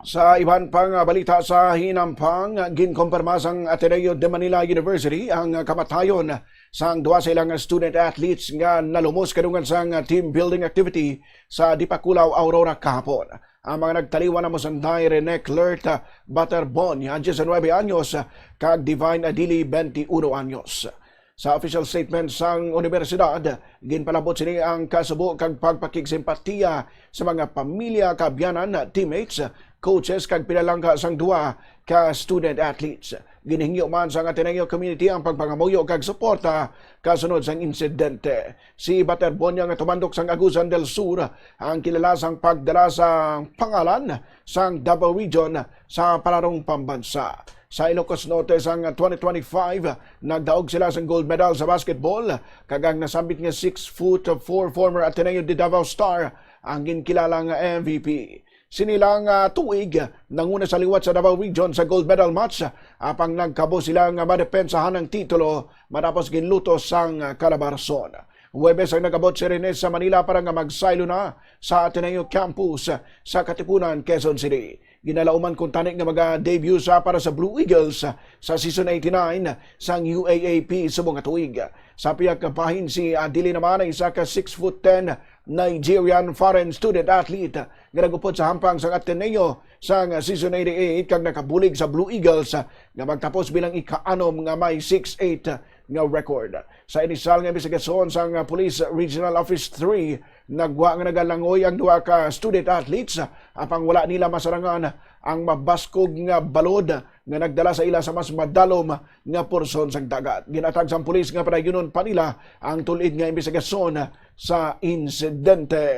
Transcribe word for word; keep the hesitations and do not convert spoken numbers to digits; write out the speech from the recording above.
Sa iban pang balita sa hinampang, ginkumpirma sang Ateneo de Manila University ang kamatayon sang duha sa ilang student athletes nga nalumos kadungan sang team building activity sa Dipakulaw, Aurora kahapon. Ang mga nagtaliwan amo sanday Rene Clert Baterbon, nga disinuebe anyos, kag Divine Adili, twenty-uno anyos. Sa official statement sang universidad, ginpalabot sini ang kasubo kag pagpakigsimpatiya sa mga pamilya, kaabyanan, teammates, coaches, kag pinalangga sang duha ka student athletes. Ginhingyo man sang Ateneo community ang pagpangamuyo kag suporta kasunod sang insidente. Si Baterbonia nga tumandok sang Agusan del Sur ang kilala sang pagdala sang pangalan sang Davao Region sa palarong pambansa. Sa Ilocos Norte sang twenty twenty-five, nagdaog sila sang gold medal sa basketball, kag ang nasambit nga six foot four former Ateneo de Davao Star ang ginkilala nga M V P. Sini lang, ah, tuig, nanguna sa liwat sa Davao Region sa gold medal match, apang nagkabo sila nga madepensahan ang titulo matapos ginlutos sang Calabarzon. Huwebes ang nag-abot si Rene sa Manila para nga magsaylo na sa Ateneo Campus sa Katipunan, Quezon City. Ginalauman kuntani nga maga-debut sa para sa Blue Eagles sa season eighty-nine sang U A A P subong nga tuig. Sa pihak nga bahin, si Adili naman ang isa ka six foot ten Nigerian foreign student athlete nga nagupod sa hampang sang Ateneo sang season eighty-eight kag nakabulig sa Blue Eagles nga magtapos bilang ika-anom nga may six eight nga record. Sa inisyal nga imbestigasyon sang Police Regional Office three, nagwa nga nagalangoy ang duha ka student athletes, apang wala nila masarangan ang mabaskog nga balod nga nagdala sa ila sa mas madalom nga porsyon sang dagat. Ginatag sang pulis nga padayunon pa nila ang tulid nga imbestigasyon sa insidente.